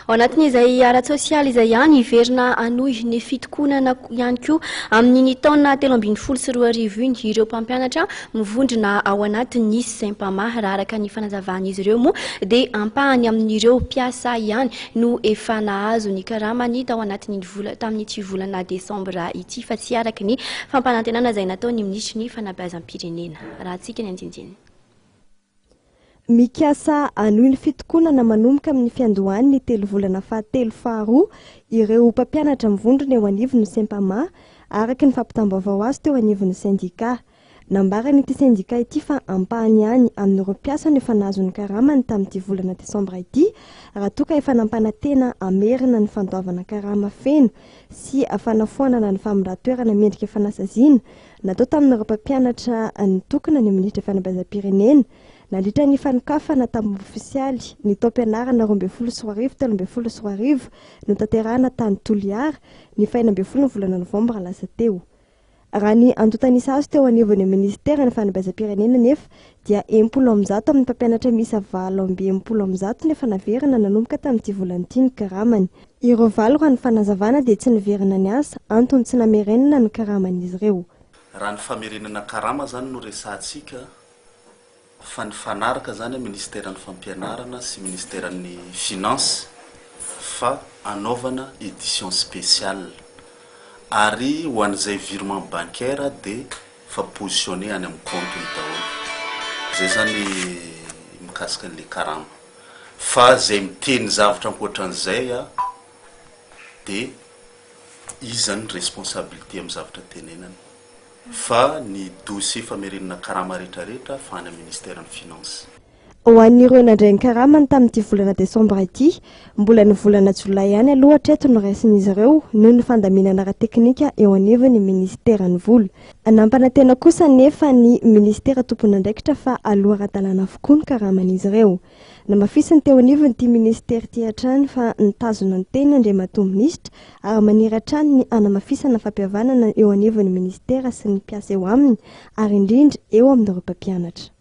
Ao anatin'izay ara-tsosialy izay ihany, hiverina hanohy ny fitokonana ihany koa amin'iny taona 2013 iny ireo mpampianatra mivondrona ao anatin'ny Sempama. Raha araka ny fanazavan'izy ireo moa dia ampahany amin'ireo mpiasa ihany no efa nahazo ny karamany tao anatin'iny vola tamin'ity volana desambra ity fa tsy araka ny fampanantenana izay nataon'ny minisitry ny fanabeazam-pirenena. Rahantsika ny andinindininy. Mikasa hanohy ny fitokonana manomboka amin'ny fiandohan'ny telo volana fahatelo faharoa ireo mpampianatra mivondrona eo anivon'ny Sempama, araka ny fampitam-baovao azo teo anivon'ny sendikà. Nambaran'ity sendikà ity fa ampahany ihany amin'ireo mpiasa no efa nahazo ny karamany tamin'ity volana desambra ity, raha toa ka efa nampanantena hamerina ny fandoavana karama feno sy fanafoanana ny famindran-toerana mendrika fanasaziana Natao tamin'ireo mpampianatra nitokona ny minisitry fanabeazam-pirenena nandritra ny fanokafana tamin'ny ofisialy ny taom-pianarana 2012 2013 notanterahina tany Toliara ny faha-16 ny volana novambra lasa teo. Raha ny antontan'isa azo teo anivon'ny minisiteran'ny fanabeazam-pirenena anefa dia 160 amin'ny mpampianatra miisa 168 no efa naverina nanomboka tamin'ity volana ity ny karamany. Ireo valo raha ny fanazavana dia tsy niverina niasa, antony tsy namerenana ny karaman'izy ireo. Raha ny famerenana karama zany no resahantsika, fa nifanaraka zany ministeran'ny fampianarana sy ministeran'ny finance fa anaovana edition spéciale ary ho an'izay virement bancaire dia fa positionner any amin'ny compte-ny daholo. Zay zany mikasika an'le karama. Fa zay miteny zavatra ankoatran'izay a de izy zany responsabilité amin'ny zavatra tenenany. Fa ny dossier famerenana karama retraretra fa any amin'ny ministère ny finance. Ho an'ireo nandray ny karamany tamin'ity volana desambra ity, mbola ny volana jolay ihany aloha hatreto no raisin'izy ireo noho ny fandaminana ara-teknika eo anivon'ny minisiteran'ny vola. Nampanantena kosa anefa ny minisitera tompon'andraikitra fa aloa ara-dalàna avokoa ny karaman'izy ireo. Namafisiny teo anivon'ity minisitera ity hatrany fa nitazona ny teniny Andriamatoa minisitra ary maniry hatrany ny hanamafisana fampihavanana eo anivon'ny minisitera sy ny mpiasa eo aminy ary indrindra eo amin'ireo mpampianatra.